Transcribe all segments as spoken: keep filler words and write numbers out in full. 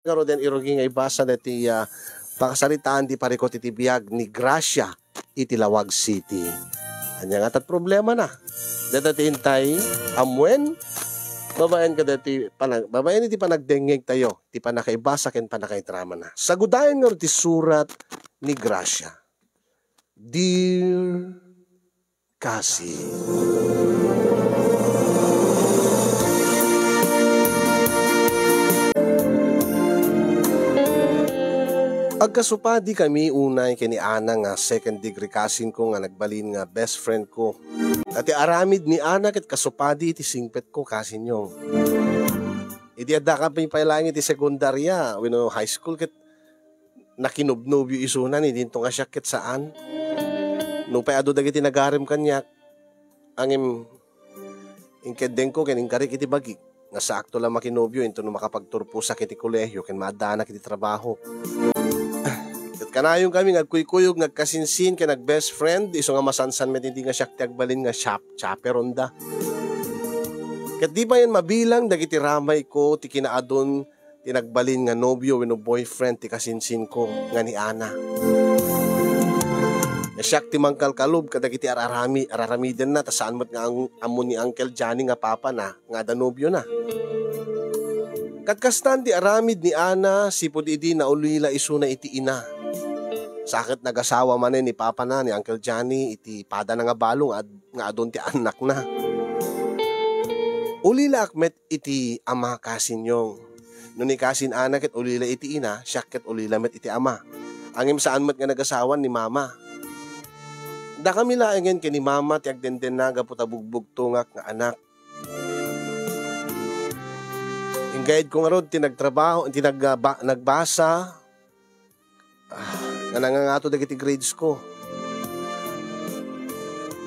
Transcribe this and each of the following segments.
Ngaruden, irugi nga ibasa daytoy, ah, pakasaritaan ti parikut iti biag ni Gracia iti Laoag City. Ania ngata ti problemana? Dayta ti intay, ammuen, babaen kadaytoy panag-, babaen iti panagdengngegtayo, ti pannakaibasa ken pannakaitramana. Sagudayen ngarud ti surat ni Gracia. Dear Kasi. Agkasupadi kami unay ken ni Ana nga second degree cousin ko nga nagbalin nga best friend ko. Ta ti aramid ni Ana ket kasupadi iti singpet ko, cousin yo. Idi adda kami pay laeng iti sekundarya wenno high school ket nakinobnobio isuna ni dinto nga siak ket saan. Nupay adu dagiti nagarem kaniak, ngem inkeddengko ken inkarik iti bagik nga saakto la makinobio intono makapagturposak iti kolehiyo ken maaddaanak iti trabaho. Ket kanayon kami nga agkuykuyog nga agkasinsin ken ag-best friend, isu nga masansan met idi nga siak ti agbalin nga chap-, chaperonda. Ket di payen mabilang dagiti ramayko ti kinaadun ti nagbalin nga nobio wenno boyfriend ti kasinsinko nga ni Ana. Nga siak ti mangkalkalob kadagiti ar-arami-, ar-aramidenna, ta saan met nga ang-, ammo ni Uncle Johnny nga papana nga adda nobiona. Ket kastan ti aramid ni Ana, sipud idi naulila isuna iti ina. Sa ket nagasawa manen ni papana, ni Uncle Johnny, iti padana nga balo nga ad-, nga adun ti annakna. Ulilaak met iti ama, Kasin Yong. No ni Kasin Ana ket ulila iti ina, siak ket ulila met iti ama. Ngem saan met nga nagasawan ni mama. Dakami laengen ken ni mama ti agdendenna gapu ta bugbugtongak nga anak. Inggayedko ngarud ti nagtrabaho, ti nagba-, nagbasa, ah, nga nangangato dagiti grades ko.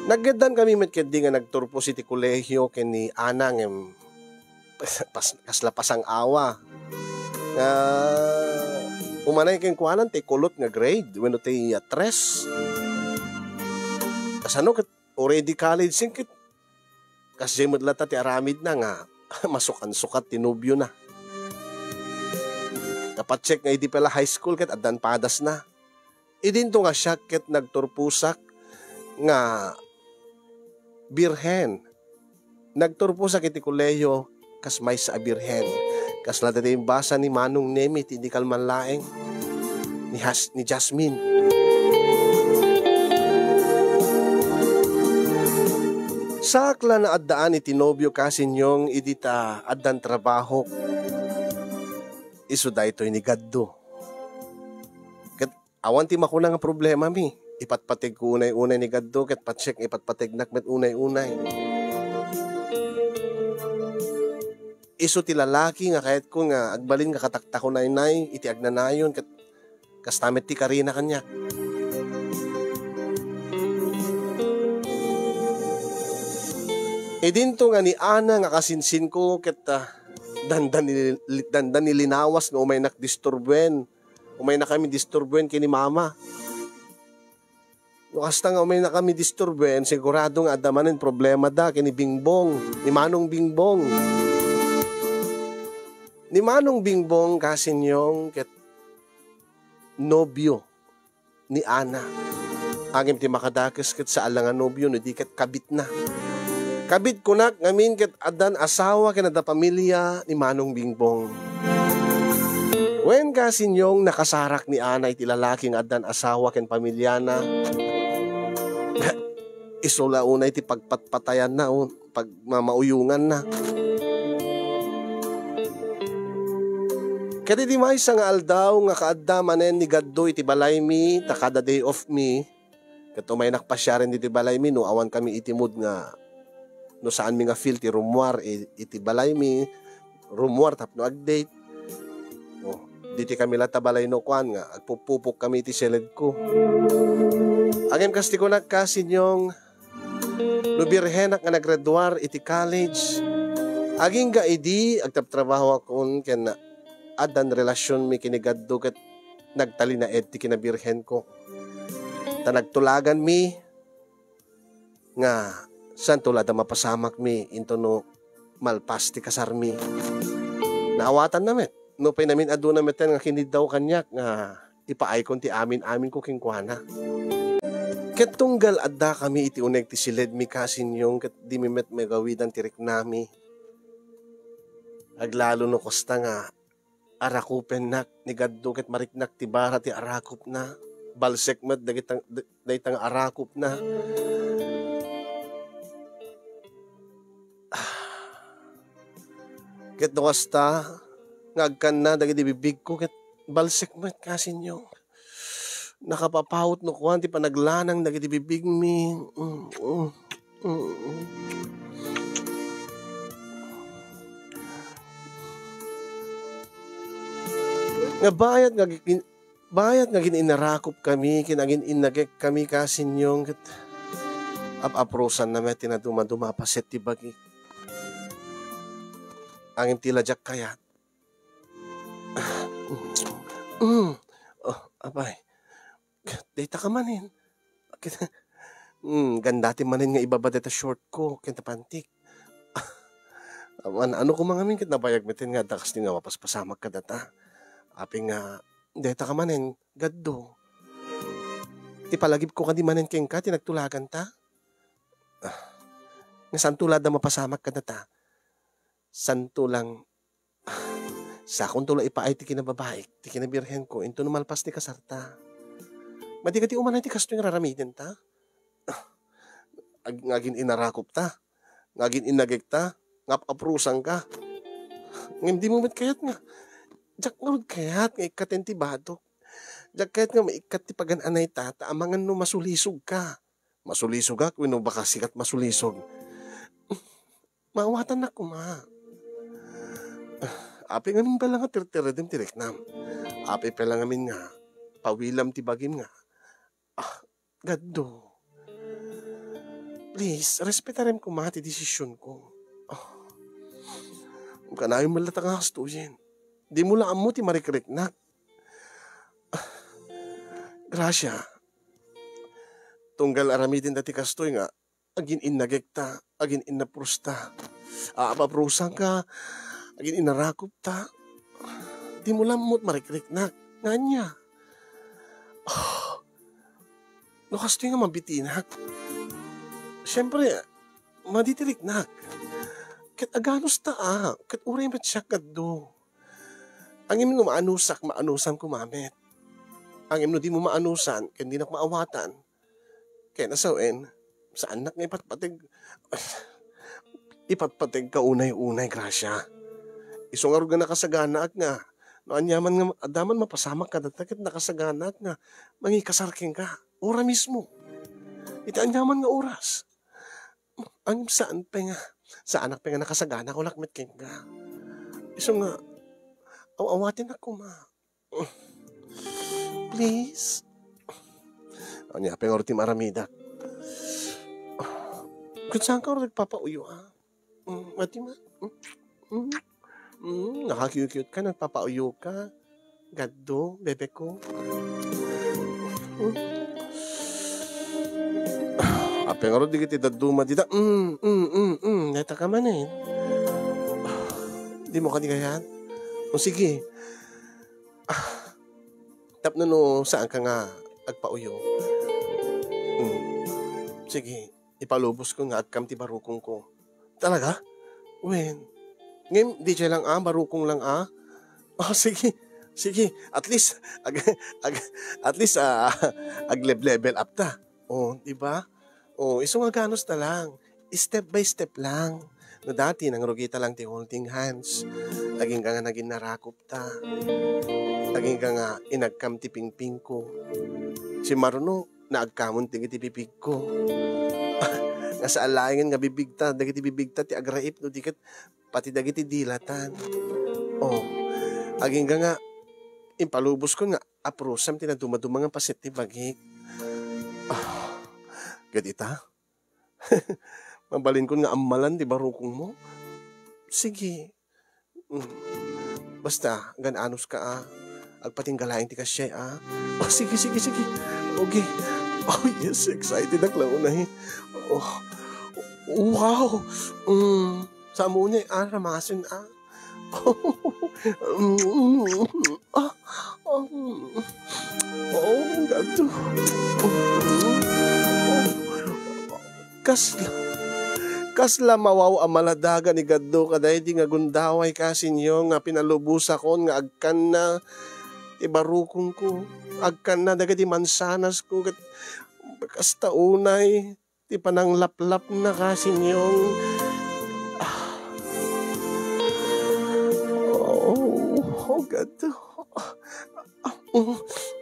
Naggeddaan kami met ketdi nga nagturpos iti kolehiyo ken ni Ana ngem pas-, pas-, kasla pasang-awa. Nga umanay kenkuana ti kulot nga grade wenno ti, ah, tres. Kasano ket already college ket kasdiay met latta ti aramidna nga masukansukat ti nobiona. Napatsekna idi pay la high school ket addan padasna. Idinto nga siak ket nagturposak nga birhen. Nagturposak iti kolehiyo kas maysa a birhen. Kasla dayta imbasa ni Manong Nemi ti idi kalman laeng ni Has-, ni Jasmine. Saak la naaddaan iti nobio, Kasin Yong, idi ta addan trabahok. Isu daytoy ni Gaddo. Ket awan ti makuna nga problemami. Ipatpategko unay-unay ni Gaddo ket patsek nga ipatpategnak met unay-unay. Isu ti lalaki nga kayatko nga agbalin nga kataktakonaynay iti agnanayon ket kasta met ti karina kaniak. Idinto nga ni Ana nga kasinsinko ket, ah, dandani, dandani linawas nga umaynak disturbuen. Umaynakami disturbuen ken ni Mama. No kasta nga umaynakami disturbuen, sigurado nga adda manen problemada ken ni Bingbong, ni Manong Bingbong. Ni Manong Bingbong, Kasin Yong, ket nobio ni Ana. Ngem ti makadakes ket saan la nga nobio no di ket kabitna. Kabit kunak ngamin ket addan asawa ken adda pamilia ni Manong Bingbong. Wen, Kasin Yong, nakasarak ni Ana iti lalaki nga addan asawa ken pamiliana. Isu la unay ti pagpatpatayanna, o pagmamauyonganna. Ket iti maysa nga aldaw nga kaadda manen ni Gaddo iti balaymi, ta kada day off mi, ket umaynak pasiaren ditoy balaymi no awan kami iti mood nga, no saanmi nga feel ti rummuar i-, iti balaymi, rummuar tapno ag-date. O, ditoy kami latta balay no kuan nga agpupupok kami iti siledko. Ngem kas ti kunak, Kasin Yong, no birhenak nga naggraduar iti college, agingga idi agtabtrabahoakon ken addan relasionmi ken ni Gaddo ket nagtalinaed ti kinabirhenko. Ta nagtulaganmi nga santo la da mapasamakmi intono malpas ti kasarmi. Naawatanna met. Nupay namin-aduna metten nga kiniddaw kaniak nga ipaaykon ti amin-aminko kenkuana. Ket tunggal addakami iti uneg ti siledmi, kasinyong, ket dimi met magawidan ti riknami. Aglalo no kasta nga arakupennak ni Gaddo ket mariknak ti bara ti arakupna. Balsek met dagita, dayta nga arakupna. Ket no kasta nga agkanna dagiti bibigko, ket balsek met, kasinyong. Nakapapawot no kuan ti panaglanang dagiti bibigmi. Mm, mm, mm. Nga bayat nga gin-, bayat nga agin-inarakupkami ken agin-innagek kami, kasinyong, ket ap-aprosanna met ti naduma-duma a paset ti bagik. Ngem ti la diak kayat. Mm. Oh, apay. Dayta ka manen. Hmm, ganda ti manen nga ibaba dayta short ko ken ta pantik. Awan, ano ko mangamin ket nabayag metten nga adda kasdi nga mapaspasamak kadata. Apay nga, dayta ka manen, Gaddo. Ti palagipko kadi manen kenka ti nagtulaganta. Ah, nga santo la adda mapasamak kadata. Santo lang. Sakonto la ipaay ti kinababaik, ti kinabirhenko, inton malpas ti kasarta. Madi kadi umanay ti kastoy nga raramidenta? Ag-, nga agin-inarakupta, nga agin-innagekta, nga ap-aprosanka. Ngem dimo met kayat nga, diak ngarud kayat nga ikkaten ti badok. Diak kayat nga maikkat ti pagan-anayta, ta amangan no masulisogka. Masulisogak wenno baka sika ti masulisog. Maawatannak koma. Apay ngamin pay la nga tirtiredem ti riknam? Apay pay la ngamin nga pawilam ti bagim nga, ah, Gaddo. Please, respetarem koma ti desisionko. Ah. Kanayon met latta nga kastoyen. Dimo la ammo ti marikriknak. Ah. Gracia, tunggal aramidenta ti kastoy nga agin-innagekta, agin-innaprosta. Ap-aprosanka, agin-innarakupta. Dimo la ammo ti marikriknak. Nga ania? Ah, no kastoy nga mabitinak, siempre, madi ti riknak. Ket aganusta a, ket uray met siak, Gaddo. Ngem no maanusak, maanusam koma met. Ngem no dimo maanusan, ken dinak maawatan, ken a sawen, saannak nga ipatpateg, ipatpategka unay-unay, Gracia. Isu ngarud nga nakasaganaak nga, no aniaman nga adda man mapasamak kadata, ket nakasaganaak nga mangikasar kenka, ura mismo. Iti aniaman nga oras. Ngem saan pay nga, saanak pay nga nakasagana, kulak met kenka. Isu nga, aw-awatennak koma. Please. Ania pay ngarud ti maaramidak? Ket saanka ngarud nagpapauyo, a? Mm, ati ma-, mm, mm, mm, nakakiukiutka, nagpapauyoka. Gaddo, bebe ko. Mm. Apay ngarud dagiti dadduma dita? Mm, mm, mm, mm. Dayta ka manen. Dimo kadi kayat? O sige. Ah, tapno no saanka nga agpauyo. Hmm. Sige, ipalubosko nga agkam ti barukongko. Talaga? Wen. Ngem, diay lang a, barukong lang a. Oh, sige. Sige. At least, ag-, ag-, at least, ah, ag-level up ta. Oh, di ba? Oh, isu nga ganus na lang. Step by step lang. No dati, nangrugita lang ti holding hands. Agingga nga nagin narakop ta. Agingga nga inagkam ti pingpingko. Simmaruno, naagkamon ti, ti bibigko. Nga saan laengen nga bibigta, dagiti bibigta ti agraip no di ket pati dagiti dilatan. Oh, agingga nga impaluboskon nga aprosam ti nadumaduma nga paset ti bagik. Ah, ket ita? Mabalinkon nga ammalan ti barukongmo? Sige. Mm. Basta, agan-anuska a. Agpatingga laeng ti kasiay a. Oh, sige, sige, sige. Okay. Oh, yes, excited ak la unay. Oh. Wow. Mm. Sa amo unay a, ramasen a. Ah, um, oh, Gaddo. Kasla, kasla mawaw a maladagan ni Gaddo kadaydi nga gundaway, kasinyo, nga pinalubosakon nga agkanna ti barukongko, agkanna dagiti mansanasko, ket kasta unay ti pananglaplapna, kasinyo. Ah. Oh, oh, Gaddo. Ah, mm.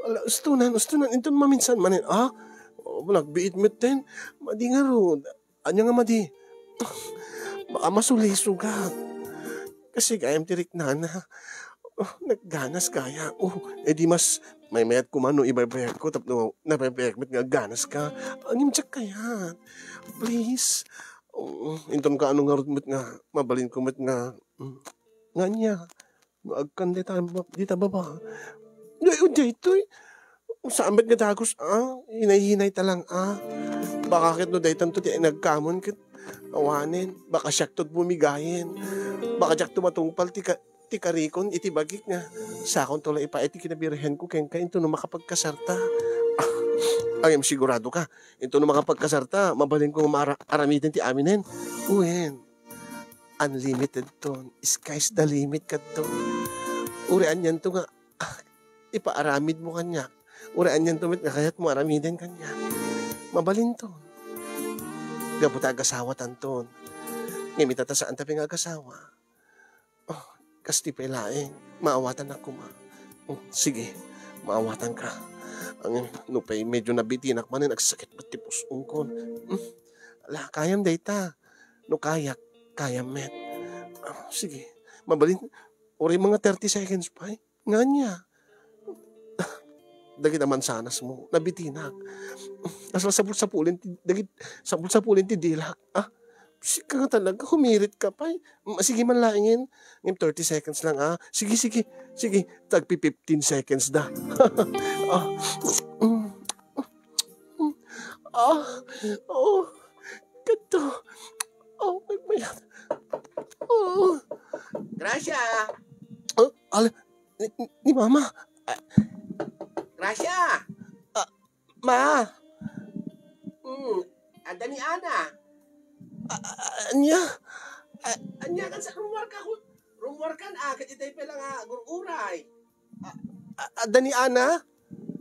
Ala, ustonan, ustonan. Inton maminsan manen, ah? Oh, nagbiit metten. Madi ngarud. Ania nga madi? Baka masulisogat. Kasi gayam ti riknana. Oh, nagganas gaya. Oh, edi mas maymayat koma no ibaybayag ko tapno nabaybayag met nga agganas ka. Ngem diak kayat. Please. Oh, inton kaano ngarud met nga mabalin ko met nga, mm, nga ania? No agkan dita, dita baba. Ay, o, daytoy. Saan met nga dagus, ah? Hinay-hinay ta lang, ah. Baka ket no daytanto ti inagkamon ket awanen. Baka siakto ti bumigayen. Baka diakto matungpal ti ka-, ti karikon iti bagik nga sakonto la ipaay ti kinabirhenko kenka intono makapagkasarta. Ah, ngem sigurado ka, intono makapagkasarta, mabalinko nga maara-, aramiden ti aminen. Wen. Unlimited ton, sky's the limit kadto. Uray anianto nga, ah, ipaaramidmo kaniak. Uray anianto met nga kayatmo aramiden kaniak. Mabalinton. Gapu ta agasawatanton. Ngem ita ta saanta pay nga agasawa. Oh, kasta pay laeng, maawatannak koma. Oh, sige, maawatanka. Ang, no pay medyo nabitinak manen, agsakit met ti pus-ongkon. Hmm, ala, kayam dayta. No kayak, kayam met. Ah, sige. Mabalin, uray mga thirty seconds pay. Ngania? Dagiti mansanasmo, nabitinak. Kasla sapul-sapulen ti, dagit-, sapul-sapulen ti dilak. Ah, sika nga talaga, humirit ka pay. Mm, sige man laengen. Ngem thirty seconds lang, ah. Sige, sige, sige. Tagpi fifteen seconds da. Ah, mm. Ah, oh, kadto. Oh, may, may, oh. Gracia! Oh, ala, ni, ni, ni Mama. Ah. Gracia! Ah, Ma! Hmm, adda ni Ana. Ah, ah, ania? Ah, ania kan sa rummuar ka, rummuar kan, ah, ket itay pay la nga agur-uray. Ah, ah, adda ni Ana?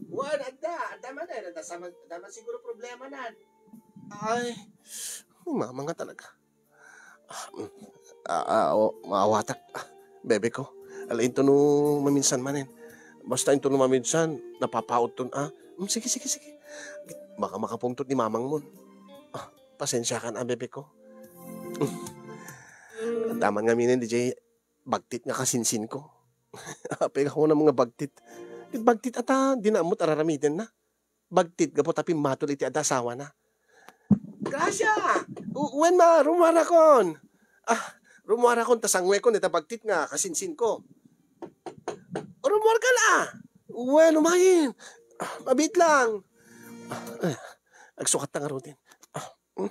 Wen, adda. Adda man, eh. Adda sa man, adda man siguro problema nan. Ay, ni Mama nga talaga. Ah, mm. Ah, ah, o, maawatak. Ah, bebe ko. Ala, intono maminsan manen. Basta intono maminsan, napapautton, ah. Mm, sige, sige, sige. Baka makapungtot ni Mamang mon. Ah, pasensiakan, ah, bebe ko. Adda man ngaminen, D J, bagtit nga kasinsinko. Apay nga kunam nga bagtit. Ket bagtit ata, dina ammot a raramidenna. Bagtit gapu ta pimmatol iti adda asawana. Gracia! U-, wen, Ma, rummuarakon. Ah, rummuarakon ta sanguekon ita bagtit nga kasinsinko. Rummuarka la. Wen, umayen. Ah, mabiit lang. Ah, eh, agsukat ta ngaruden. Ah, hmm.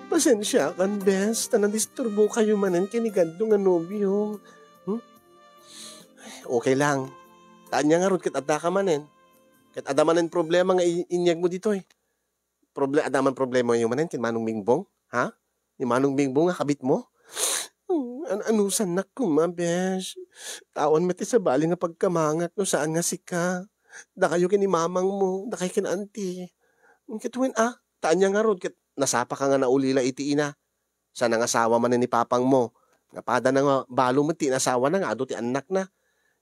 Pasensiakan, bes, ta nadisturbokayo manen ken ni Gaddo nga nobio. Hmm? Okay lang. Ta ania ngarud ket addaka manen. Ket adda manen problema nga i-, inyegmo ditoy. Proble-, adda man problemayo manen ken Manong Bingbong? Ha? Ni Manong Bingbong nga kabitmo? Hmm, an-, anusannak koma, besh. Tawan met ti sabali nga pagkamangak no saan nga sika. Dakayo ken ni mamangmo, dakay ken auntie. Ket wen a, ta ania ngarud ket nasapaka nga naulila iti ina. Sa nangasawa manen ni papangmo. Nga pada na nga balo met ti inasawana nga adu ti annakna.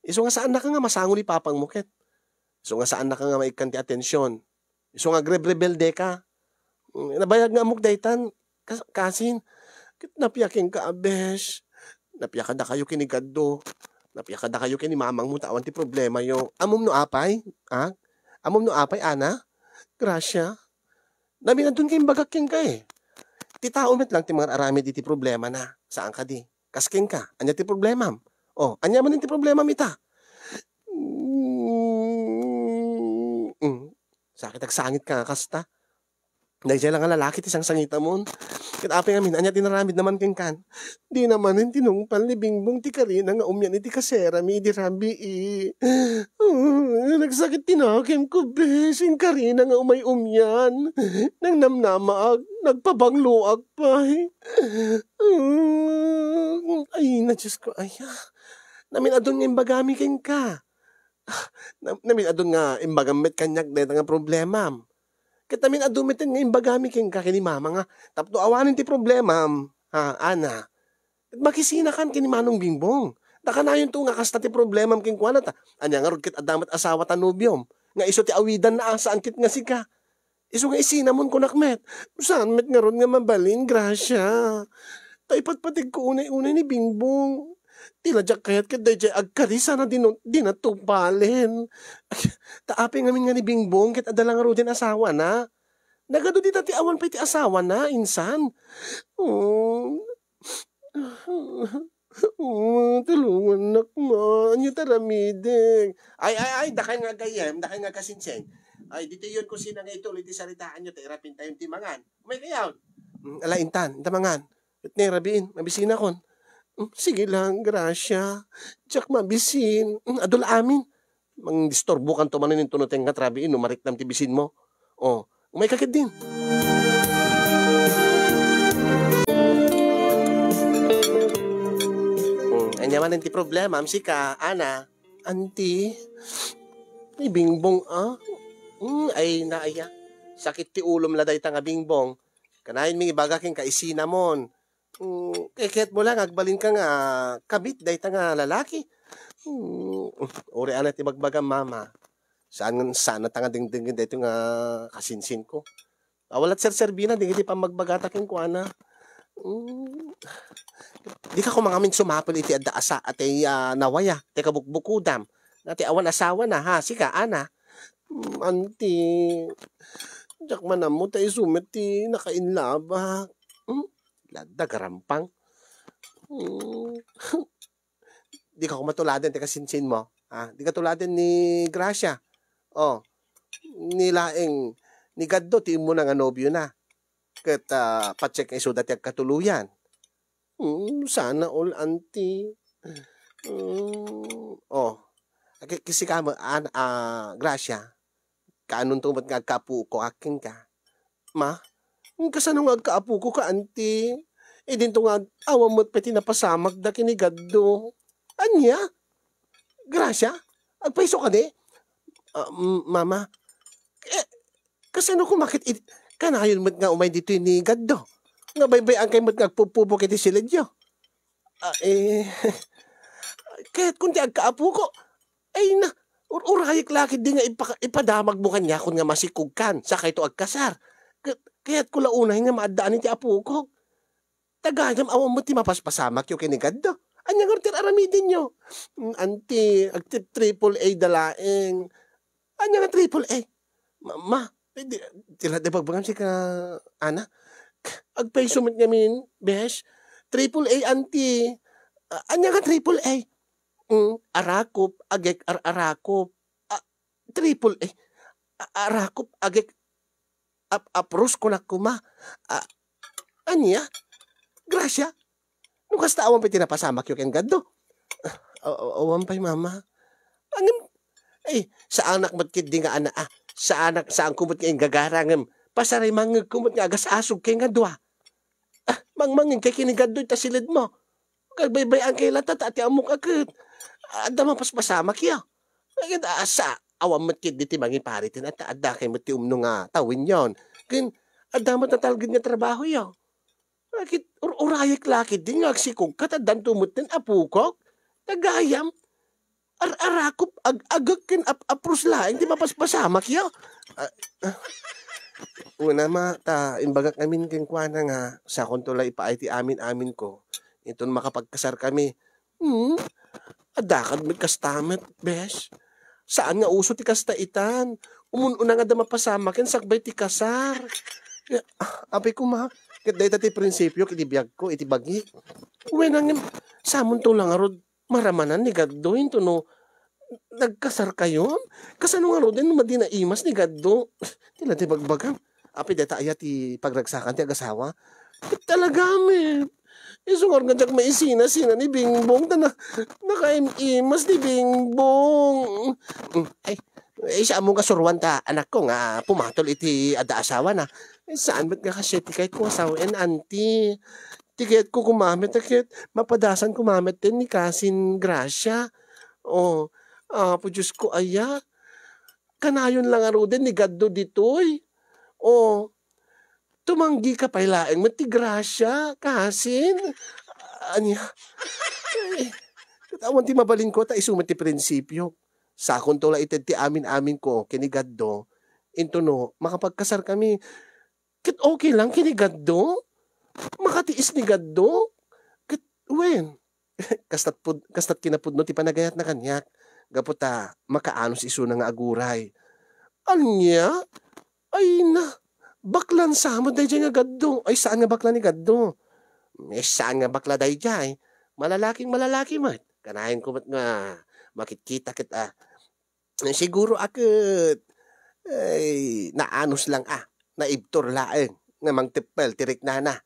Isu nga saannaka nga masango ni papangmo ket. Isu nga saannaka nga maikkan ti atensiyon. Isu nga agrebrebelde ka. Mm, nabayag nga ammok daytan, kas-, kasin. Ket napia kenka a besh. Napia kadakayo ken ni Gaddo. Napia kadakayo ken ni mamangmo ta awan ti problemayo. Ammom no apay? Ha? Ammom no apay, Ana? Gracia? Naminadon nga imbagak kenka, eh. Ti tao met lang ti mangar-aramid iti problemana. Saan kadi? Kas kenka, ania ti problemam? Oh, ania manen ti problemam ita? Mm, mm. Sakit agsangit ka nga kasta. Daydiay la nga lalaki ti sangsangitamon. Ket apay ngamin, ania ti naramidna man kenkan? Dina manen tinungpal ni Bingbong ti karina nga umian iti kaserami idi rabii. Ah, nagsakit ti nakemko, bes, inkarina nga umay umian. Nangnamnamaak, nagpabangloak pay. Ah, ay, na Diyos ko, ay, ah. Namin-adun nga imbagami kenka. Ah, na-, namin-adun nga imbagam met kaniak dayta nga problemam. Ket namin-adu met nga imbagami kenka ken ni Mama nga tapno awanen ti problemam, ha, Ana, ket makisinakan ken ni Manong Bingbong. Ta kanayonto nga kasta ti problemam kenkuana ta ania ngarud ket adda met asawa ta nobiom nga isu ti awidanna a saan ket nga sika. Isu nga isinamon kunak met. Saan met ngarud nga mabalin, Gracia. Ta ipatpategko unay-unay ni Bingbong. Ti la diak kayat ket daydiay agkari sana dino-, dina tungpalen. Ta apay ngamin nga ni Bingbong ket adda la ngaruden asawana. Nagadu dita ti awan pay ti asawana, insan. Oh. Oh, tulongannak, ma. Ania ti aramidek? Ay, ay, ay, dakay nga gayyem, dakay nga kasinsin. Ay, ditoyon kusina nga ituloy ti saritaanyo, ta irapintayon ti mangan. Umay kayon. Mm, ala, intan, inta mangan. Ket ni rabiin, mabisinakon. Mm, sige lang, Gracia. Diak mabisin. Mm, adu la amin. Mangdisturbokanto manen intono ti nga rabiin no mariknam ti bisinmo. Oh, umay ka ketdin. Mm, ania manen ti problemam, sika, Ana? Anti, ni Bingbong, ah? Mm, ay, naaya. Sakit ti ulom la dayta nga Bingbong. Kanayon mi ibaga kenka isinamon. Mm, kayatmo la nga agbalinka nga kabit dayta nga lalaki. Mm, uray ania ti bagbagam, Mama. Saan, saan ta nga dengdengen daytoy nga kasinsinko. Awan la ti serserbina dagiti pammagbagata kenkuana. Mm, dika koma ngamin sumapul iti adda a sa-, iti, ah, nawaya, ti kabukbukodam. Nga ti awan asawana, ha? Sika, Ana? Mm, anti, diak man ammo ta isu met ti nakainlabak. Mm, ladda garampang. Mm. Dika koma tuladen ti kasinsinmo. Ah, dika tuladen ni Gracia. Oh, ni laeng ni Gaddo ti immuna nga nobiona. Ket, ah, patse nga isuda ti agkatuloyan. Mm, sana all, anti. Mm, oh. Ki-, kisika met, an-, ah, Gracia. Kaanonto met nga agkaapuko kenka? Ma, kasano nga agkaapuko ka, anti? Idinto nga awan met pay ti napasamakda ken ni Gaddo. Ania? Gracia? Agpayso kadi? Ah, m-, Mama, eh, kasano koma ket id-, kanayon met nga umay ditoy ni Gaddo? Nga baybay-ankay met nga agpupubok iti silidyo? Ah, eh, kayatko ti agkaapuko. Ay na, ur-, urayek la ketdi nga ipa-, ipadamagmo kaniakon nga masikogkan, sakayto agkasar. Ka-, kayatko la unay nga maaddaan iti apokok. Ta gayam awan met ti mapaspasamakyo ken ni Gaddo. Ania ngarud ti ar-aramidenyo? Mm, anti, agti-, triple A da laeng. Ania nga triple A? Ma, ma, eh, di, ti la, di bagbagam sika, Ana? Agpayso met ngamin, besh. Triple A, anti. Ah, ania nga triple A? Mm, arakop, agek, ar-, arakop. Ah, triple A. A-, arakop, agek, ap-, apros, kunak koma. Ah, ania? Gracia? No kasta, awan pay ti napasamakyo ken Gaddo? Ah, aw-, aw-, awan pay, Mama. Ngem, ay, saanak met ketdi nga ana-, ah, saanak, saanko met nga inggagara, ngem pasarimangngegko met nga agas-asog kay nga dua. Ah, mangmangngeg kay ken ni Gaddo ita silidmo. Agbaybay-ankay latta ta ti ammok a ket adda mapaspasamakyo. Ket, ah, sa-, awan met ketdi ti mangipariten, ta adda kay met ti umno nga tawenyon. Ken adda met natalged nga trabahoyo. Ket ur-, urayek la ketdi nga agsikogka ta addanto metten apokok. Ta gayam, ar-arakop, ag-agek ken ap-, apros laeng ti mapaspasamakyo. Ah, ah. Una, ma, ta imbagak ngamin kenkuana nga sakonto la ipaay ti amin-aminko inton makapagkasarkami. Hmm? Adda kad met kasta met, besh. Saan nga uso ti kasta itan. Umun-una nga adda mapasamak ken sakbay ti kasar. Ya, ah, apay koma, ket dayta ti prinsipio iti biagko, iti bagik. Wen, ngem, samonto la ngarud maramanan ni Gaddo, intono nagkasarkayon? Kasano ngaruden no madi naimas ni Gaddo? Ti la ti bagbagam. Apay dayta aya ti pagragsakan ti agasawa? Talaga met. Isu ngarud nga diak maisina-sina ni Bingbong ta na-, nakaim-imas ni Bingbong. Mm, ay, ay, saan mo nga suruan ta, anakko, nga pumatol iti adda asawana? Ay, saan met nga kasdiay ti kayatko nga sawen, anti? Ti kayatko koma met, a ket mapadasan koma met ten ni Kasin Gracia. Oh, Apo Diosko, aya? Kanayon la ngaruden ni Gaddo ditoy. Oh, tumanggika pay laeng met ti Gracia, Kasin. Ania? Ay, ket awan ti mabalinko ta isu met ti prinsipiok. Sakonto la ited ti amin-aminko ken ni Gaddo. Intono, makapagkasarkami. Ket okay lang ken ni Gaddo? Makatiis ni Gaddo? Ket wen? Kastat pud-, kastat kinapudno ti panagayatna kaniak, gapu ta makaanus isuna nga aguray. Ania? Ay na, baklan sa met daydiay nga Gaddo. Ay, saan nga bakla ni Gaddo? Eh, saan nga bakla daydiay? Malalaking malalaki met. Kanayon ko met nga makitkita ket, ah, siguro a ket, ay, naanus lang a, naibtur laeng nga mangteppel ti riknana.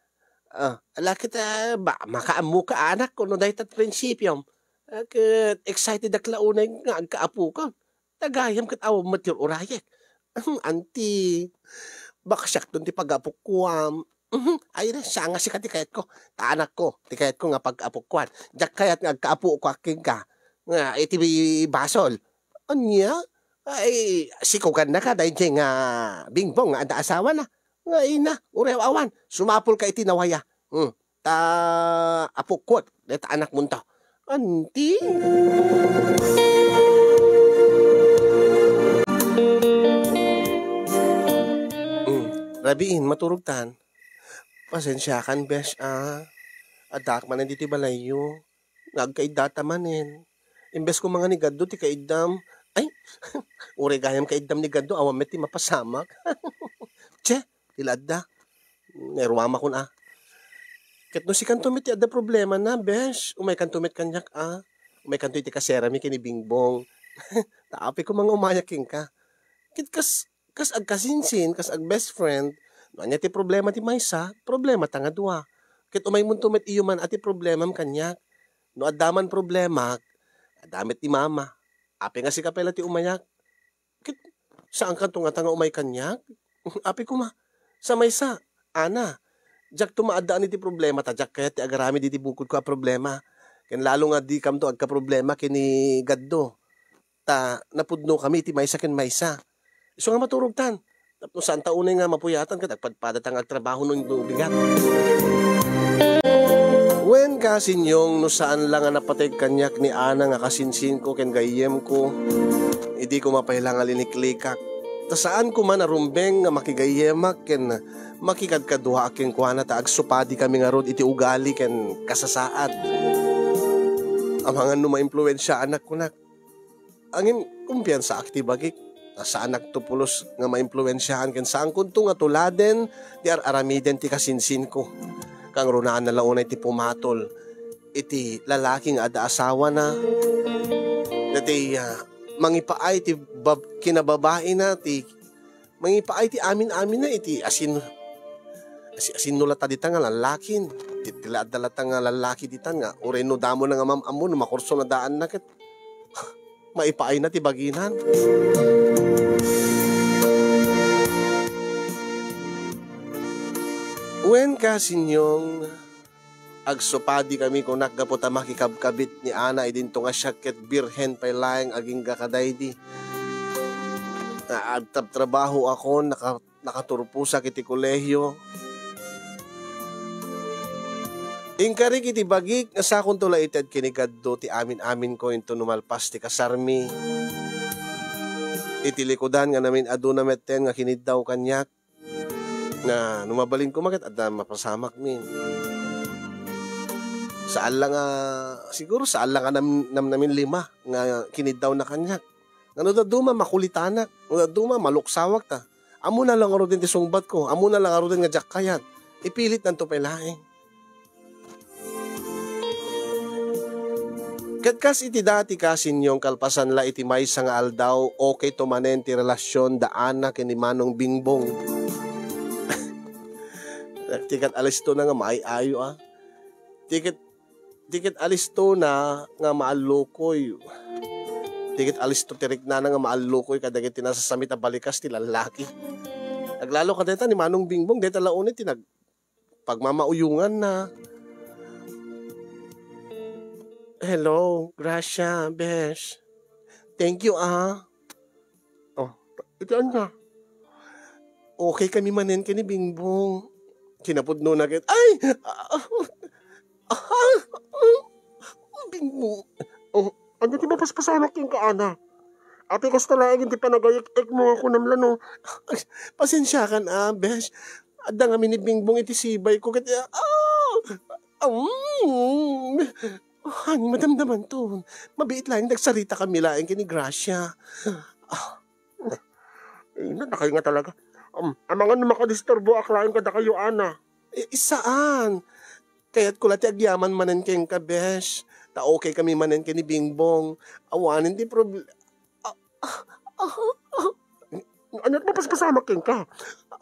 Ah, ala ket, ah, ba, makaammoka, anakko, no dayta ti prinsipiom. Ah, ket excited ak la unay nga agkaapokon. Tagayam ket awan met ti ur-urayek. Anti, baka siakton ti pag-apukuam. Mhm, ay na, siya nga sika ti kayatko. Ta anakko, ti kayatko nga pag-apukuan. Diak kayat nga agkaapuko kenka. Nga iti basol. Ania? Ay, sikogannaka daydiay nga Bingbong nga adda asawana. Nga ina, uray awan, sumapulka iti nawaya. Hmm. Ta apukot, deta anakmonto. Anti? Hmm. Rabiin, maturogtan. Pasensiakan, besh, a. Addaak manen ditoy balayyo. Nga agkaiddata manen. Imbes ko mangani Gaddo ti kaiddam. Ay, uray gayam kaiddam ni Gaddo, awan met ti mapasamak. Che, ti la adda. Nairuamakon a. Ket no sikanto met ti adda problemana, besh, umaykanto met kaniak a. Umaykanto iti kaserami ken ni Bingbong. Ta apay koma nga umayak kenka. Ket kas, kas agkasinsin, kas ag-best friend, no ania ti problema ti maysa, problemata nga dua. Ket umaymonto met iyo man a ti problemam kaniak. No adda man problemak, adda met ni mama. Apay nga sika pay la ti umayak? Ket saankanto ngata nga umay kaniak? Apay koma, sa maysa, Ana, diakto maaddaan iti problema ta diak kayat ti agaramid iti bukodko a problema. Ken lalo nga dikamto agkaproblema ken ni Gaddo. Ta napudnokami iti maysa ken maysa. Isu nga maturogtan. Tapno saanta unay nga mapuyatan ket agpadpadata nga agtrabaho no bigat. Wen, Kasinyong, no saan la nga napateg kaniak ni Ana nga kasinsinko ken gayyemko, idi koma pay la nga liniklikak. Ta saan koma a rumbeng nga makigayyemak ken makikadkaduaak kenkuana ta agsupadikami ngarud iti ugali ken kasasaad. Amangan no maimpluensiaanak kunak. Ngem kumpiansaak iti bagik. Ta saanakto pulos nga maimpluensiaan ken saankonto nga tuladen ti ar-aramiden ti kasinsinko. Kangrunaan la unay ti pumatol iti lalaki nga adda asawana. Daytoy, ah, mangipaay ti bab-, kinababaina, ti mangipaay ti amin-aminna iti asin-, asi-, asinno latta dita nga lallakin. Ti, ti la adda latta nga lallaki ditan nga uray no damo na nga mam-ammo no makurso na daanna ket maipaayna ti baginan. Wen, Kasinyong, agsupadikami kunak gapu ta makikabkabit ni Ana idinto nga siak ket birhen pay laeng agingga kadaydi. Nga agtrabtrabahoakon, naka-, nakaturposak iti kolehio. Inkarik iti bagik nga sakonto la ited ken ni Gaddo ti amin-aminko inton no malpas ti kasarmi. Iti likudan nga namin-aduna metten nga kiniddaw kaniak. Nga no mabalin koma ket adda mapasamakmin. Saan la nga, siguro saan la nga nam-, namnamin lima nga kiniddawna kaniak. Nga no dadduma, makulitanak. No dadduma, maluksawak ta. Ammona la ngaruden ti sungbatko. Ammona la ngaruden nga diak kayat. Ipilitnanto pay laeng. Ket kas iti dati, Kasinyong, kalpasan la iti maysa nga aldaw, okayto manen ti relasion da Ana ken ni Manong Bingbong. Ti ket alistona nga maay-ayo, a. Ti ket, ti ket alistona nga maallukoy. Ti ket alisto ti riknana nga maallukoy kadagiti nasasamit a balikas ti lallaki. Aglalo ka dayta ni Manong Bingbong, dayta la unay ti nagpagmamauyonganna. Hello, Gracia, besh. Thank you, ah. Oh, iti ania? Okay kami manen ken ni Bingbong. Kinapudnona ket, ay! Ah, ah, ah, Bingbong. Oh, ania ti mapaspasamak kenka, Ana? Apay kasta laeng iti panagayek-ekmo nga kunam la no? Pasensiakan, ah, besh. Adda ngamin ni Bingbong iti sibay ko ket, ah, ah, mm. Ay, madamdamanton. Mabiit laeng ti agsarita kami laeng ken ni Gracia. Ah. Ay, nadakay nga talaga. Um, amangan no makadisturboak laeng kadakayo, Ana. Eh, saan? Kayatko la ti agyaman manen kenka, besh. Ta okay kami manen ken ni Bingbong. Awanen ti prob-, ah, ah, ah, ah. Ania ti mapaspasamak kenka?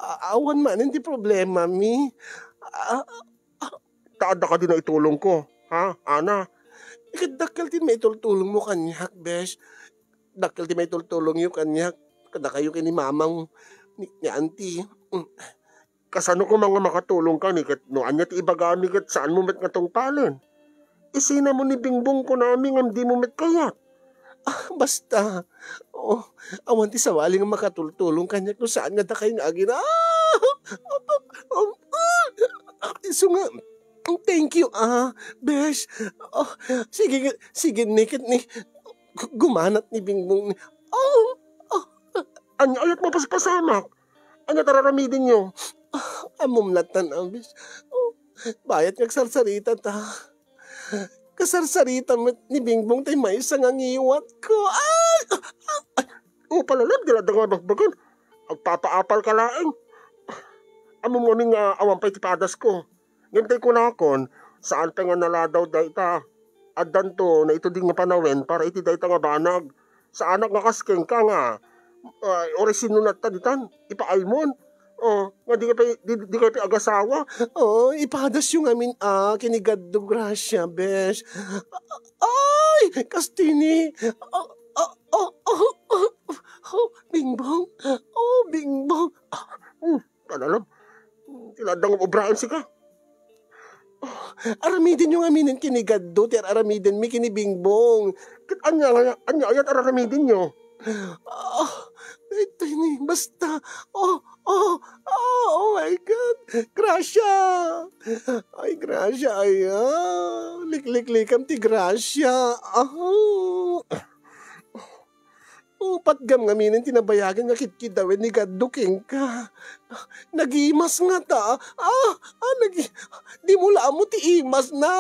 A-, awan manen ti problema mi. Ah, ah, Ta adda kadi naitulongko, ha, Ana? Ket dakkel ti maitultulongmo kaniak, besh. Dakkel ti maitultulongyo kaniak, kadakayo ken ni mamang, ni, ni auntie. Mm. Kasano koma nga makatulongka ni ket no ania ti ibagami ket saanmo met nga tungpalen? Isinamon ni Bingbong kunami ngem dimo met kayat. Ah, basta. Oh, awan ti sabali nga makatultulong kaniak no saan nga dakay nga agina-, ah! Isu nga, thank you, ah, besh. Oh, sige, sige, ni ket ni, gu-, gumanat ni Bingbong ni. Oh, oh. Ania ket mapaspasamak? Ania ti ar-aramidenyo? Ah, ammom latta, ah, besh. Oh, bayat nga agsarsarita ta. Kasarsarita met ni Bingbong tay maysa nga ngiwatko. Ay! Ay! O, palalem, di la adda nga bagbagan. Agpapaapalka laeng. Ammom ngamin nga awan pay ti padasko. Ngem tay kunakon, saan pay nga naladaw dayta. Addanto naituding nga panawen para iti dayta nga banag. Saanak nga kas kenka nga, ah, uray sinno latta ditan, ipaaymo. Oh, nga di ka pay, di, di ka pay agasawa. Oh, ipadasyo ngamin, ah, ken ni Gaddo, Gracia, besh. Ay, kastini. Ah, ah, ah, ah, ah, ah, Bingbong. Oh, Bingbong. Ah, hmm, alalem. Ti la adda nga obraen sika. Oh, aramidenyo ngamin ken ni Gaddo ti ar-aramidenmi ken ni Bingbong. Ket ania nga, ania aya ti ar-aramidenyo? Ah, daytoy ni, basta. Oh, oh, oh, oh my God. Gracia. Ay, Gracia, ay, ah. Likliklikam ti Gracia. Ah. Upatgam ngamin ti nabayagen nga kidkidawen ni Gaddo kenka. Nagimas ngata. Ah, ah, nagi-, dimo la ammo ti imasna.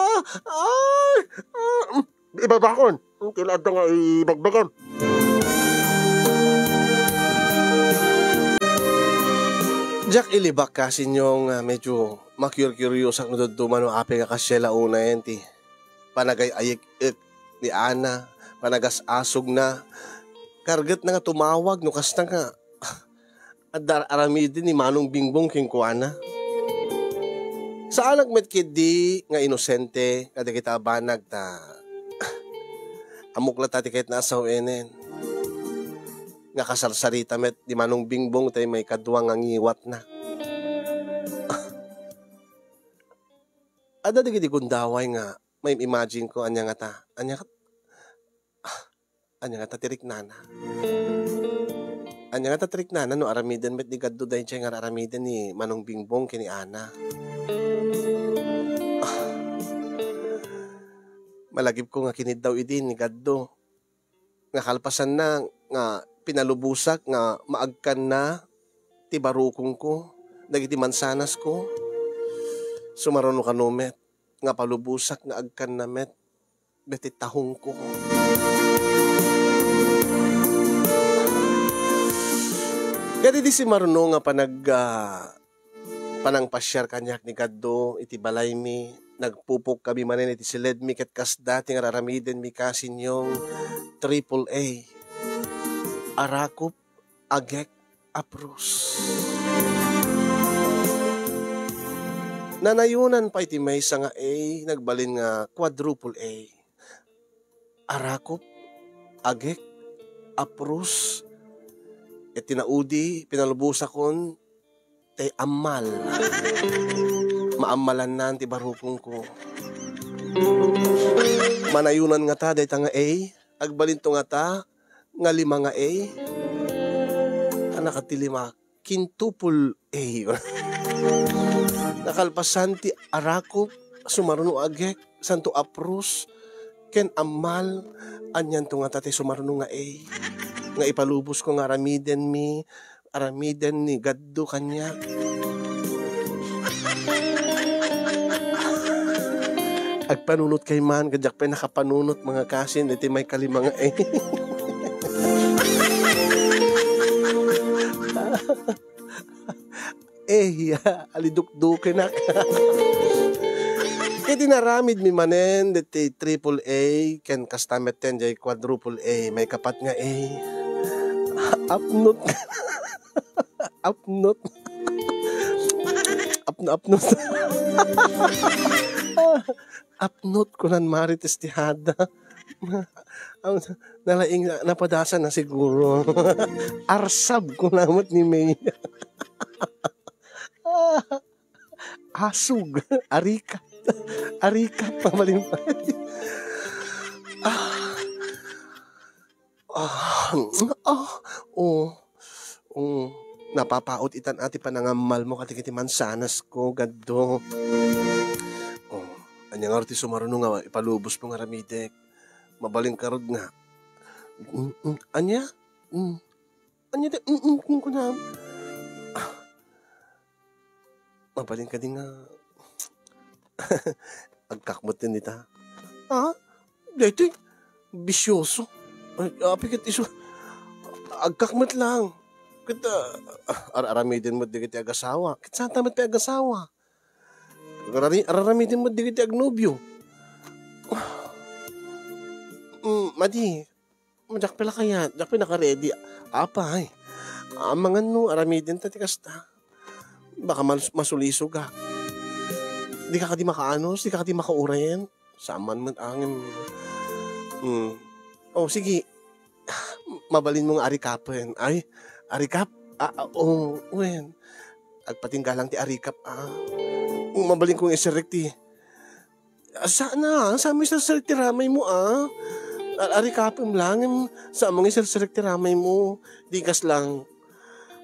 Ah, ah, mm. Ibabakon. Ti la adda nga ibagbagam. Diak ilibak kasinyo nga medyo makurikuriosak no dadduma no apay nga kasdiay la unayen ti panagay-ayek-ek ni Ana, panagas-asogna. Kargetna nga tumawag no kasta nga adda ar-aramiden ni Manong Bingbong kenkuana. Saanak met ketdi nga inosente kadagita a banag ta ammok latta ti kayatna a sawen nga kasarsarita met ni Manong Bingbong tay maikadua nga ngiwatna. Adda dagiti gundaway nga maim-imagine ko, ania ngata, ania kat-, ah, ania ngata ti riknana? Ania ngata ti riknana no aramiden met ni Gaddo daydiay nga aramiden ni Manong Bingbong ken ni Ana? Ah, malagipko nga kiniddaw idi ni Gaddo. Nga kalpasanna nga pinalubosak nga maagkanna ti barukongko, dagiti mansanasko. Sumaruno kano met nga palubosak nga agkanna met, met ti tahongko. Ket idi simaruno nga panag-, ah, panangpasiar kaniak ni Gaddo iti balaymi, nagpupokkami manen iti siledmi ket kasda ti ngararamidenmi kasinyo, triple A, Arakop, Agek, Apros. Nanayonan pay ti maysa nga A, nagbalin nga quadruple A. Arakop, agek, aprus, iti naudi, pinalubosakon, ti ammal. Maammalannan ti barukongko. Manayonan ngata dayta nga A, agbalinto ngata nga lima nga A. Anak ti lima, quintuple A. Nakalpasan ti arakop, sumaruno agek, santo aprus, ken ammal, anianto ngata ti sumaruno nga A. Nga ipalubosko nga aramidenmi, aramiden ni Gaddo kaniak. Agpanunot kay man, ket diak pay nakapanunot, mga kasin, iti may kalima nga A. Eh, ya, alidukdukenak. Ket inaramidmi manen deti triple A, ken kasta metten jay quadruple A, may kapat nga A. Apnot. Apnot. Apno-, apnot. Apnot, kunan Marites Tejada. Ang nalaing na, napadasan na siguro. Arsab, kuna met ni May. Asog, arikap. Arikap, mabalin pa. Ah. Ah, ah, oh. Oh. Napapaot itan a ti panangammalmo kadagiti mansanasko, Gaddo. Oh, ania ngarud ti sumaruno nga ipalubosmo nga aramidek? Mabalin ngarud nga. Mm, mm, ania? Mm. Ania ti, mm, mm, mm, kunam? Ah. Mabalin kadi nga agkakmet ken ita? Ha? Daytoy, bisyoso. Ay, apay ket isu, agkakmet lang. Ket, ah, ar-, aramiden met dagiti agasawa. Ket saan ta met pay agasawa? Arari-, araramiden met dagiti agnobio. Mm, madi, Diak pay la kayat, diak pay nakaredi. Apay, amangan no aramiden ta ti kasta. Baka mas-, masulisogak. Dika kadi makaanos, dika kadi makauren. Saan man met angin. Hmm. Oh, sige. Mabalinmo nga arikapen. Ay, arikap? Ah, ah, oh, wen. Agpatingga lang ti arikap, ah. Mabalinko nga iserrek ti Ah, saan a, saanmo iserserek ti ramaymo, ah. Ar-, arikapem lang, saanmo nga iserserek ti ramaymo. Di kas lang,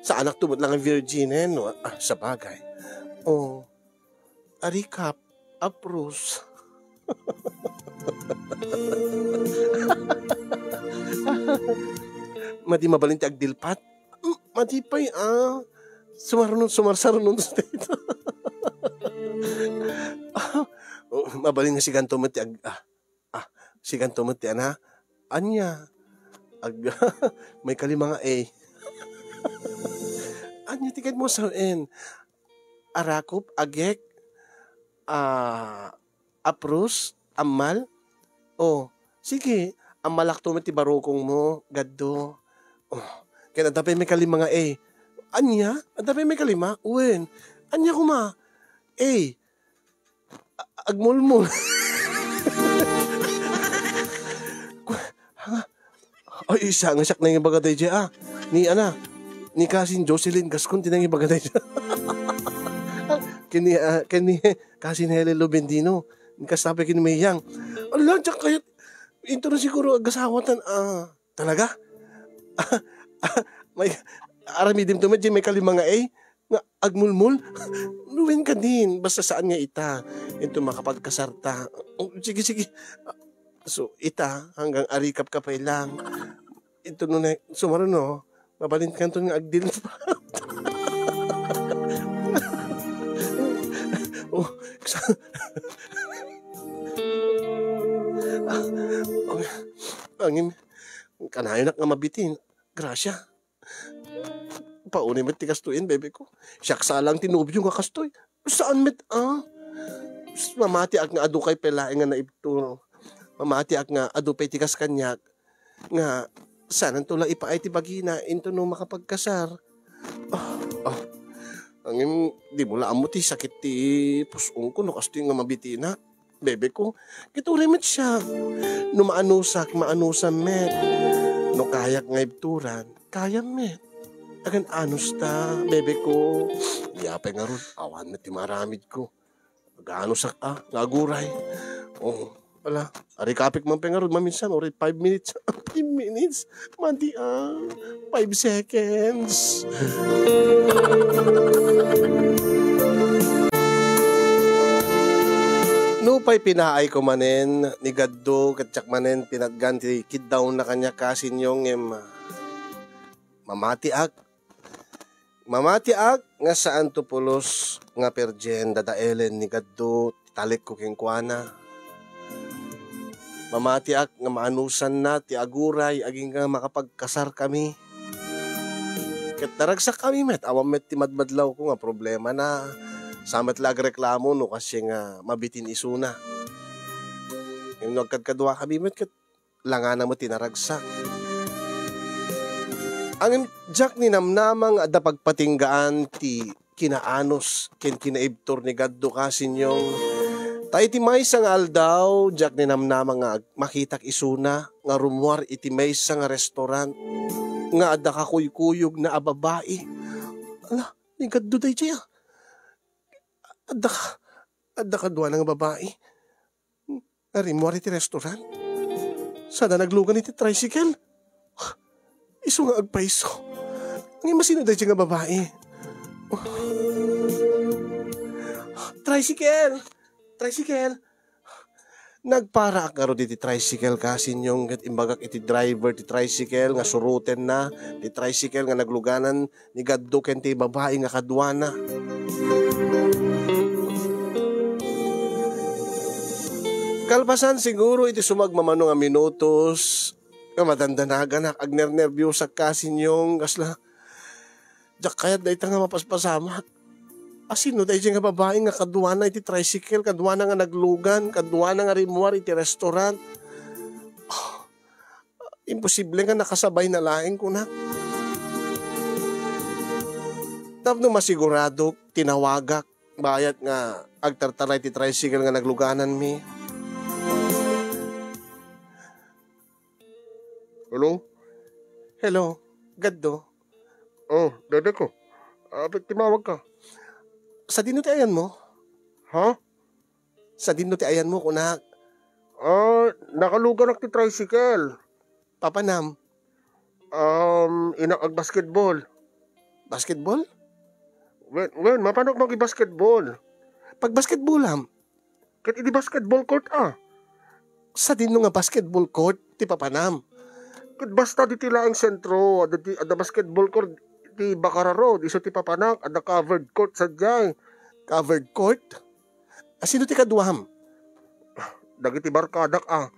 saanak to met lang a virgin, eh, no? Ah, sabagay. Oh, arikap, aprus. Madi mabalin ti agdilpat. Mm, madi pay, ah. Sumarunong, sumarsarunon sa dayta. Ah, oh, mabalin nga siganto met ti ag-, ah, ah, siganto met ti ana. Ania? Ag-, may kalima nga A. Ania ti kayatmo a sawen? Arakop, agek, ah, aprus, ammal? Oh, sige, ammalakto met ti barukongmo, Gaddo. Oh, ken adda pay may kalima nga A. Ania? Adda pay may kalima? Wen. Ania koma? A. A-, agmulmul. Ku-, ha? Ay, isa nga siak nangibaga daydiay, ah. Ni, ana, ni Kasin Jocelyn Gascon ti nangibaga daydiay. Ken ni, ah, ken ni Kasin Helen Lobendino. Ni kasta pay ken ni Mayang. Ala, diak kayat. Intono siguro agasawatan, ah. Talaga? May, aramidem to met, may kalima nga A, nga agmulmul? Wen kadin, basta saan nga ita. Inton makapagkasarta. Oh, sige, sige. So, ita, hanggang arikap ka pay lang. Ito no na, sumaruno, mabalin kanton nga agdilpat. Oh, sa-, angin, kanayonak nga mabitin. Gracia, paunay met ti kastoyen, bebe ko. Siak sa lang ti nobio nga kastoy. Saan met, ah? Mamatiak nga adu kay pay laeng nga naibtur. Mamatiak nga adu pay ti kas kaniak. Nga, saananto la ipaay ti bagina, intono makapagkasar. Ah, ah. Ngem, dimo la ammo ti sakit ti pus-ongko no kastoy nga mabitinak, bebeko. Ket uray met siak. No maanusak, maanusam met. No kayak nga ibturan, kayam met. Agan-anusta, bebeko. Apay ngarud, awan met ti maaramidko. Aganusak a, nga aguray. Oh, ala, ari kapik man pay ngarud, maminsan, uray five minutes. Five minutes? Madi a, five seconds. Nupay pinaayko manen ni Gaddo, ket siak manen pinatgan ti kiddawna kaniak, kasinyo, ngem, ah, mamatiak. Mamatiak nga saanto pulos nga pirgin dadaelen ni Gaddo ti talekko kenkuana. Mamatiak nga maanusanna ti aguray agingga makapagkasarkami. Ket naragsakami met, awan met ti madmadlawko nga problemana. Sa met la agreklamo no kasdiay nga mabitin isuna. Ngem no agkadkaduakami met ket langana met ti naragsak. Ngem diak ninamnama nga adda pagpatinggaan ti kinaanus ken kinaibtur ni Gaddo, kasinyong. Ta iti maysa nga aldaw, diak ninamnama nga ag-, makitak isuna nga rummuar iti maysa nga restaurant nga adda kakuykuyogna a babai. Ala, ni Gaddo daydiay, a. Adda ka, adda kaduana nga babai nga rimmuar iti restaurant. Sada naglugan iti tricycle. Isu nga agpayso. Ngem asino daydiay nga babai? Tricycle! Tricycle! Nagparaak ngarud iti tricycle, kasinyong, ket imbagak iti driver ti tricycle nga surotenna ti tricycle nga nagluganan ni Gaddo ken ti babai nga kaduana. Kalpasan siguro iti sumagmamano nga minutos, nga madandanaganak, agnernerbiosak, kasinyong, kasla, diak kayat dayta nga mapaspasamak. Asino daydiay nga babai nga kaduana iti tricycle, kaduana nga naglugan, kaduana nga rimmuar iti restaurant? Ah, imposible nga nakasabayna laeng, kunak. Tapno masiguradok, tinawagak, bayat nga agtartaray ti tricycle nga naglugananmi. Hello? Hello, Gaddo. Oh, bebe ko. Apay, timawag ka? Sadino ti ayanmo? Ha? Sadino ti ayanmo, kunak? Ah, nakaluganak ti tricycle. Papanam? Um, inak agbasketball. Basketball? Wen, wen, mapanak magi-basketball. Pagbasketballam? Ket idi basketball court, a. Sadino nga basketball court ti papanam? Ket basta ditoy laeng sentro, adda ti, adda basketball court ti Bacara Road, isu ti papanak, adda covered court sadiay. Covered court? Asino ti kaduam? Dagiti barkadak, a.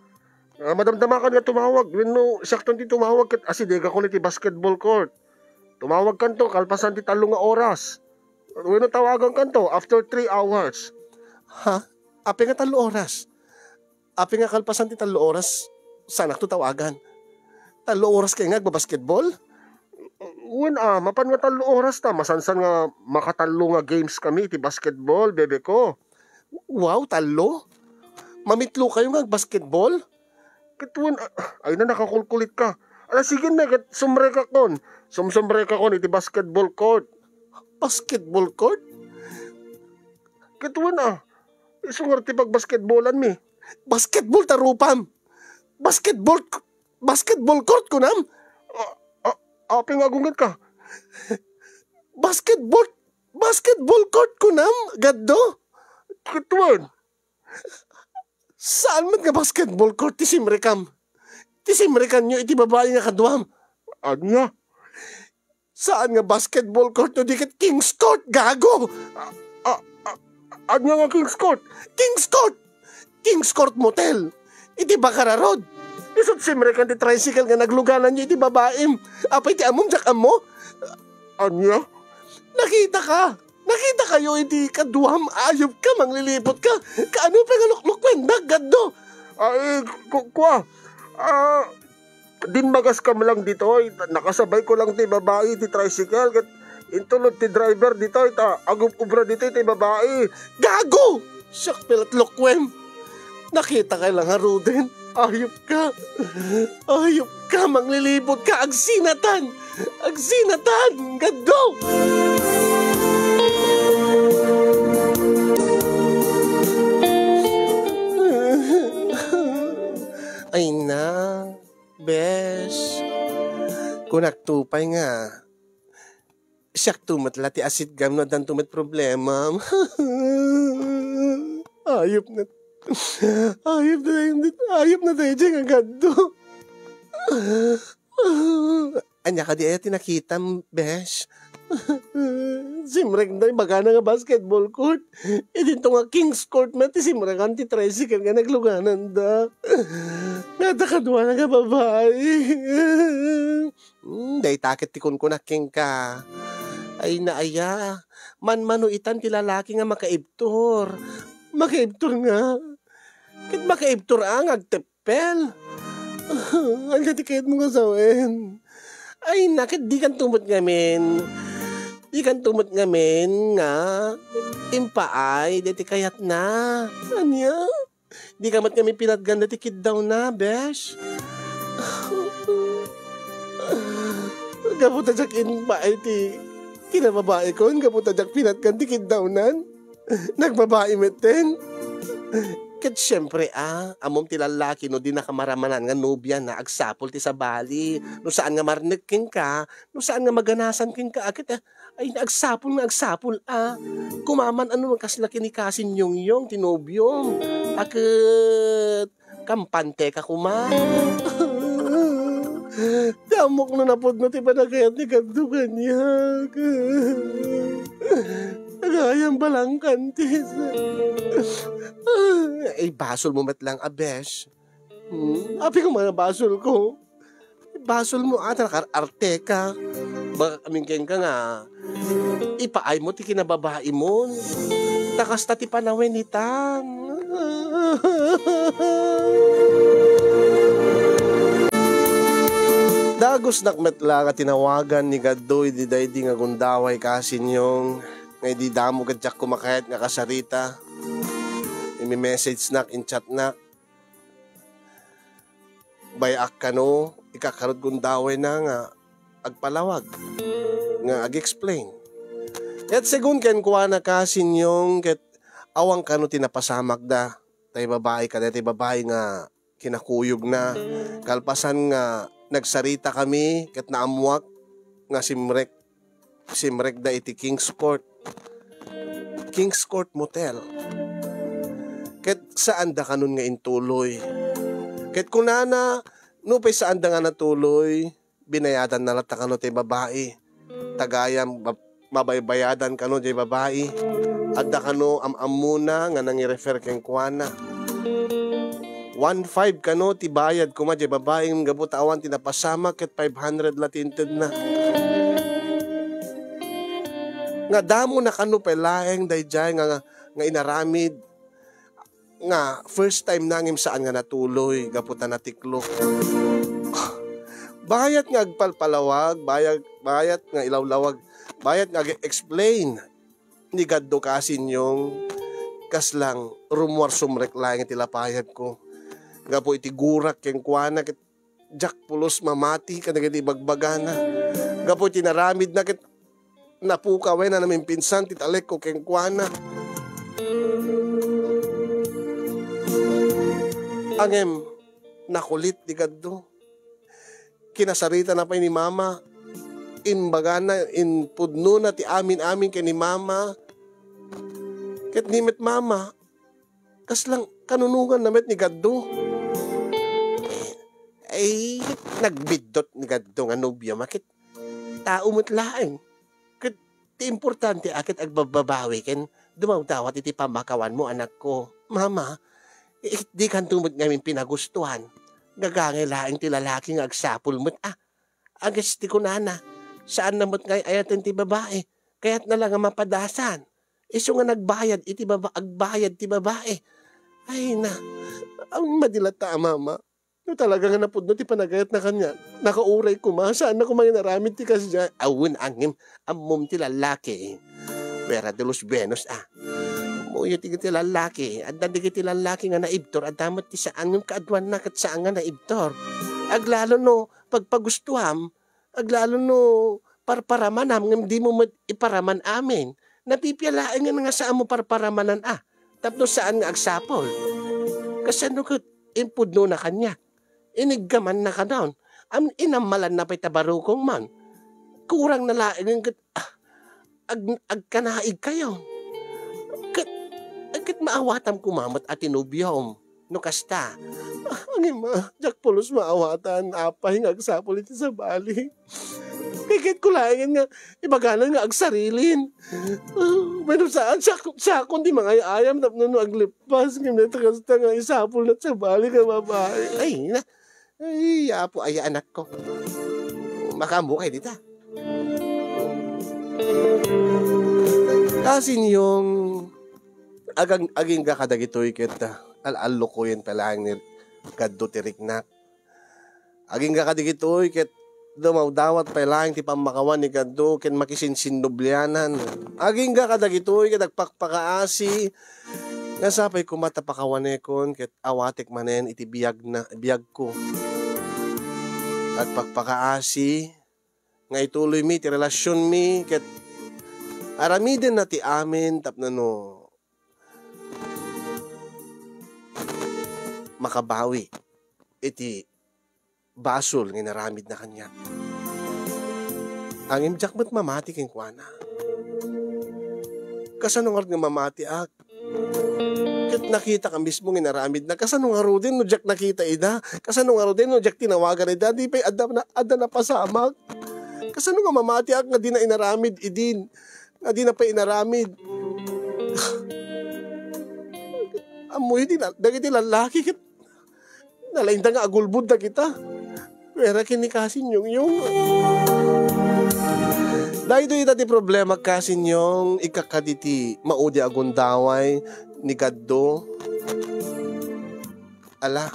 Ah, madamdamakan nga tumawag. Wenno, siakton ti tumawag ket asidegakon iti basketball court. Tumawagkanto kalpasan ti tallo nga oras. Wenno, tawagankanto after three hours. Ha? Apay nga tallo oras? Apay nga kalpasan ti tallo oras, saanakto tawagan? Tallo oras kay nga agbabasketball? Wen, a, mapan nga tallo oras ta, masansan nga makatallo nga games kami iti basketball, bebe ko. Wow, tallo? Mamitlo kayo nga agbasketball? Ket wen, a, ay na, nakakulkulit ka. Ala, sige na, ket sumrekakon. Sumsumrekakon iti basketball court. Basketball court? Ket wen, a, isu ngarud ti pagbasketballanmi. Basketball ta rupam. Basketball, basketball court kunam? A, a, apay nga agunget ka? Basketball, basketball court kunam, Gaddo? Ket wen? Saan met nga basketball court ti simrekam? Ti simrekanyo iti babai nga kaduam? Ania? Saan nga basketball court no di ket King's Court, gago! A, a, a, ania nga King's Court? King's Court! King's Court Motel! Iti Bacara Road! Isu't simrekan ti tricycle nga naglugananyo iti babaim. Apay ti ammom, diak ammo? Ania? Nakita ka! Nakita kayo iti kaduam, ayup ka, mangliliput ka. Kaano pay nga luklukwendak, Gaddo? Ay, ku-, kua. Ah, dimmagas ka man lang ditoy. Nakasabay ko lang ti babai iti tricycle. Ket Intulod ti driver ditoy ta agub-ubra ditoy ti babai. Gago! Siak pay la ti lokoem. Nakitak la ngaruden. Ayop ka. Ayop ka, manglilibot ka. Agsinatan! Agsinatan! Gaddo! Ay na, bes. Kunak to pay nga, siak to met la ti asitgam no addan to met problemam. Ayop na. Ayop na, ayop na daydiay nga gaddo. Ania kadi aya ti nakitam, bes? Simrek da ibagana nga basketball court. Idinto nga King's Court met ti simrekan ti tricycle nga nagluganan da. Nga ta kaduana nga babai. Hmm, dayta ket ti kunkunak kenka. Ay na aya, manmano itan ti lalaki nga makaibtur. Makaibtur nga. Ket makaibtur a nga agteppel. Ania ti kayatmo nga sawen? Ay na, ket dikan to met ngamin. Dikan to met ngamin nga impaay daytoy kayatna. Ania? Dika met ngamin pinatgan daytoy kiddawna, bes? Gapu ta diak impaay ti kinababaikon, gapu ta diak pinatgan ti kiddawnan. Nagbabai metten. Ket siempre, a, ammom ti lallaki no dinaka maramanan nga nobiana, agsapul ti sabali. No saan nga marnek kenka, no saan nga maganasan kenka, a, ket, a, ay, agsapul nga agsapul, a. Kumaman, ano, kasla ken ni Kasin Yongyong, ti nobiom. A, ket, kampanteka koma. Ti ammok no napudno ti panagayat ni Gabdo kaniak. Agayam balangkantis. Ay, basolmo met lang, a, bes. Hmm, apay koma nga basolko? Basolmo, a, ta nakar-arteka. Baka amin kenka nga ipaaymo ti kinababaimon. Ta kasta ti panawen itan. Dagusnak met la nga tinawagan ni Gaddo idi daydi nga gundaway, Kasin Yong, nga idi damo ket diak kumakayat nga kasarita. Imi-messagenak, in-chatnak. Bay-ak kano, ikakarot gundawayna nga agpalawag, nga ag-explain. Ket segun kenkuana, Kasin Yong, ket awan kano ti napasamakda, tay babai, kada tay babai nga kinakuyogna. Kalpasan nga nagsaritakami, ket naammoak nga simrek simrekda iti King's Court. King's Court Motel. Ket saanda kanon nga intuloy. Ket kunana, nupay saanda nga natuloy, binayadanna latta kano ti babai. Tagayam, ba-, mabaybayadan kano ti babai. Adda kano am-ammona nga nangirefer kenkuana. One five kano ti bayad koma diay babai, ngem gapu ta awan ti napasamak ket five hundred la ti intedna. Nga damo na kano pay laeng daydiay nga, nga inaramid nga first time na ngem saan nga natuloy gapu ta natiklop. Bayat nga agpalpalawag, bayat, bayat nga ilawlawag, bayat nga ag-explain ni Gaddo Kasin Yong, kas lang rumuar sumrek laeng iti lapayagko. Gapu iti gurak kenkuana ket diak pulos mamati kadagiti ibagbagana. Gapu iti naramidna ket napukawen a namimpinsan ti talekko kenkuana. Ngem nakulit ni Gaddo. Kinasaritana pay ni Mama. Imbagana, impudnona ti amin-amin ken ni Mama. Ket ni met Mama, kas lang kanunonganna met ni Gaddo. Ay, nagbiddut ni Gaddo nga nobioma ket tao met laeng. Ket ti importante a ket agbababawi ken dumawdawat iti pammakawanmo, anakko. Mama, i-, dikanto met ngamin pinagustuan. Gagangay laeng ti lalaki nga agsapul met, a. Agas ti kunana, saanna met nga ay-ayaten ti babai. Kayatna la nga mapadasan. Isu nga nagbayad iti baba-, agbayad ti babai. Ay na, ang madi latta a Mama. No talaga nga napudno ti panagayatna kaniak, nakauray koma, saanna koma nga inaramid ti kasdiay. Awan, ngem, ammom ti lallaki. Fuera de los buenos, a. Ammoyo ti, ti lallaki. Adda dagiti lallaki nga naibtur, adda met ti saan, ngem kaaduanna ket saan nga naibtur. Aglalo no pagpagustuam, aglalo no parparamanam, ngem dimo met iparaman amin. Napipia laengen nga saanmo parparamanan, a, tapno saan nga agsapul. Kasano ket impudnona kaniak? Iniggamanna kano. Am, inammalanna pay ta barukongman. Kurangna laengen ket, a, ag-, agkanaigkayo. Ket, ket maawatam koma met a ti nobiom. No kasta, a, ngem, a, diak pulos maawatan apay nga agsapul iti sabali. Kayatko laengen nga ibaganan nga agsarilin. A, wenno saan, siak-, siakon ti mangay-ayam tapno no aglippas, ngem dayta kasta nga isapulna ti sabali nga babai. Ay, na, ay, Apo, ay, anakko. Makaammo kay dita. Kasinyong, agang-, agingga kadagitoy ket, ah, al-allukoyen pay laeng ni Gaddo ti riknak. Agingga kadagitoy ket dumawdawat pay laeng ti pammakawan ni Gaddo ken makisinsinnublianan. Agingga kadagitoy ket agpakpakaasi nga sapay koma ta pakawanekon ket awatek manen iti biagna, biagko. Agpakpakaasi nga ituloymi ti relasionmi ket aramidenna ti amin tapno no makabawi iti basol nga inaramidna kaniak. Ngem diak met mamati kenkuana. Kasano ngarud nga mamatiak? Ket nakitak a mismo nga inaramidna. Kasano ngaruden no diak nakita ida? Kasano ngaruden no diak tinawagan ida? Di pay adda na, adda napasamak. Kasano nga mamatiak nga dina inaramid idin? Nga dina pay inaramid? Ammoyo ti la-, dagiti lallaki ket nalaingda nga agulbod dagita. Fuera ken ni Kasinyongyong. Daytoy ita ti problema, Kasinyong, ikkakadi ti maudi a gundaway ni Gaddo. Ala,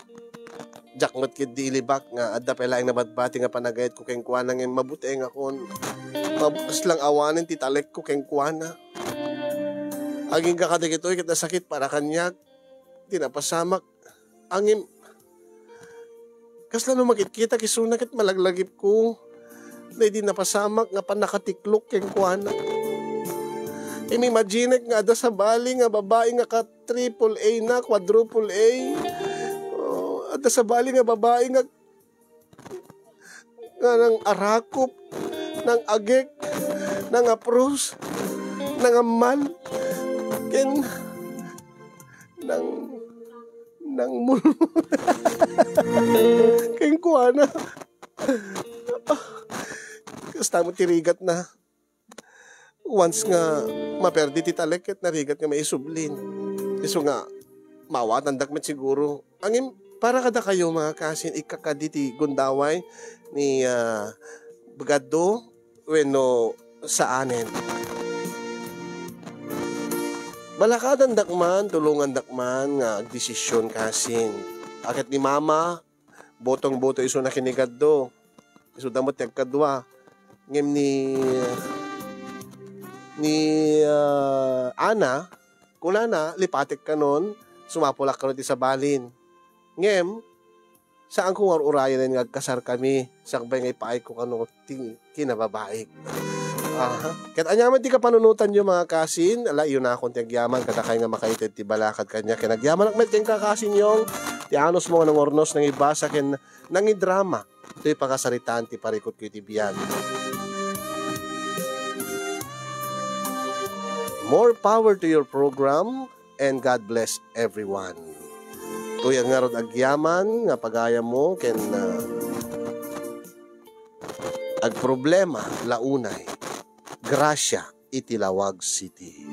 diak met ketdi ilibak nga adda pay laeng nabatbati nga panagayatko kenkuana ngem mabutengakon. Mab-, kasla awanen ti talekko kenkuana. Agingga kadagitoy ket nasakit para kaniak. Ti napasamak. Ngem, kasla no makitkitak isuna ket malaglagipko. Daydi napasamak nga pannakatiklok kenkuana. Im-imaginek nga adda sabali nga babai nga ka triple A na, quadruple A. Oh, adda sabali nga babai nga, nga nang-arakop, nang-agek, nangapros, nangammal, ken nang, nangmul-, kenkuana. Kasta met ti rigatna. Once nga maperdi ti talek ket narigat nga maisublin. Isu nga, maawatandak met siguro. Ngem, para kadakayo, mga kasin, ikkakadi ti gundaway ni, ah, Gaddo wenno saanen. Balakadandak man, tulongandak man nga agdesisyon, kasin. Ket ni Mama, butong-buto isuna ken ni Gaddo. Isuda met ti agkadua. Ngem ni, ni, ah, Ana, kunana, lipatek kanon, sumapulak kanon iti sabalin. Ngem, saanko nga ur-urayen nga agkasarkami, sakbay nga ipaayko kano ti kinababaik. Aha. Ket aniaman ti kapanunotanyo, mga kasin, ala, iyunakon ti agyaman kadakay nga makaited ti balakad kaniak. Ken agyamanak met kenka, Kasinyong, ti anusmo nga nangurnos, nangibasa, ken nangidrama toy pakasaritaan ti parikutko iti biag. More power to your program and God bless everyone. Toy ngarud agyaman nga pagayammo ken, ah, agproblema la unay. Gracia iti Laoag City.